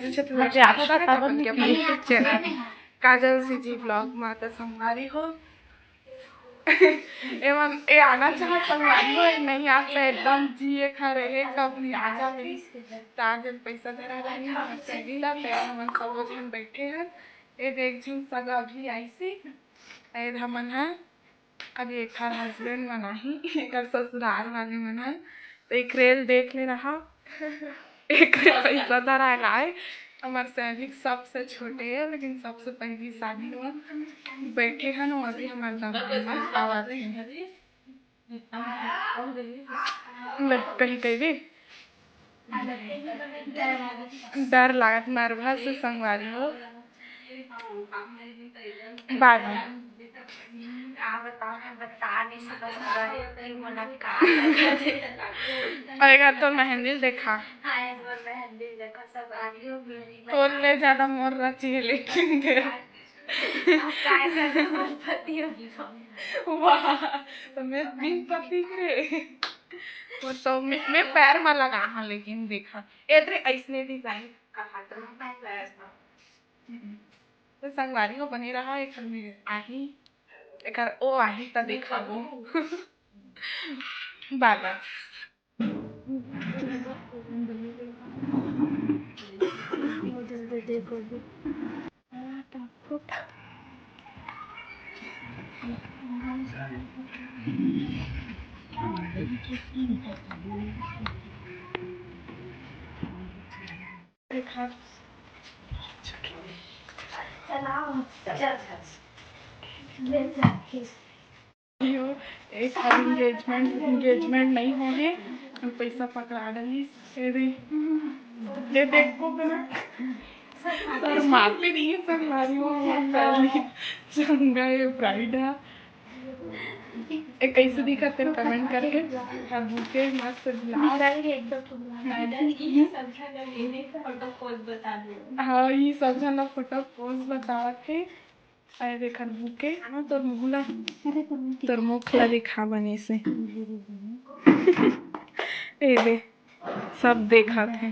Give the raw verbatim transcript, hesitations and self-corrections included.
अच्छा, तो मुझे आप अपन के YouTube चैनल काजल सीजी ब्लॉग माता संगवारी हो। एमन ए आना चाहत संगवारी हो, नहीं आप तो एकदम जिए खा रहे, कब नहीं आ जावे। ताज पैसा धरा रही हमारे सहेली ला, तो हमन सब झन बैठे हैं। ए देख झन सगा अभी आइसी, ए हमन है अभी एकर हस्बैंड मन आही, एकर ससुराल वाले मन ह, तो एकरे ल देख ले रहा। एकरे पैसा धराए लाए। हमर सैनिक सबसे छोटे है, लेकिन सबसे पहली शादी हुआ। बैठे हन, वो अभी हमर दमाद मन आवत है। ले, कही कही डर लागत मरभा से संगवारी हो। बाय बाय। अरे का तोर मेहंदी देखा। तोर ले ज्यादा मोर रची है लेकिन दे। वाह, तो मैं बिन पति रे। वो तो मैं, मैं पैर में लगा हाँ, लेकिन देखा एतरे ऐसने डिजाइन कहा तो मैं पैर में। तो संगवारी हो बने रहा, एकर में आही, एकर ओ आही त देखाबो। बाय बाय। यो, एक बार एंगेजमेंट, एंगेजमेंट नहीं हो है, हम पैसा पकड़ा डाली। ये दे, ये देखो ना, सर मारते नहीं है, सर मारी हो, पहली चंगा ये ब्राइड है। ए, कैसे दिखत है कमेंट करके। हाँ, बुके मस्त ब्लाउज। हाँ, ये सब झन ला फोटो पोज बतावत है। अरे देख, बुके, हाँ, तोर मुँह ला, तोर मुँह ला दिखा बने से। ए दे, सब देखत है।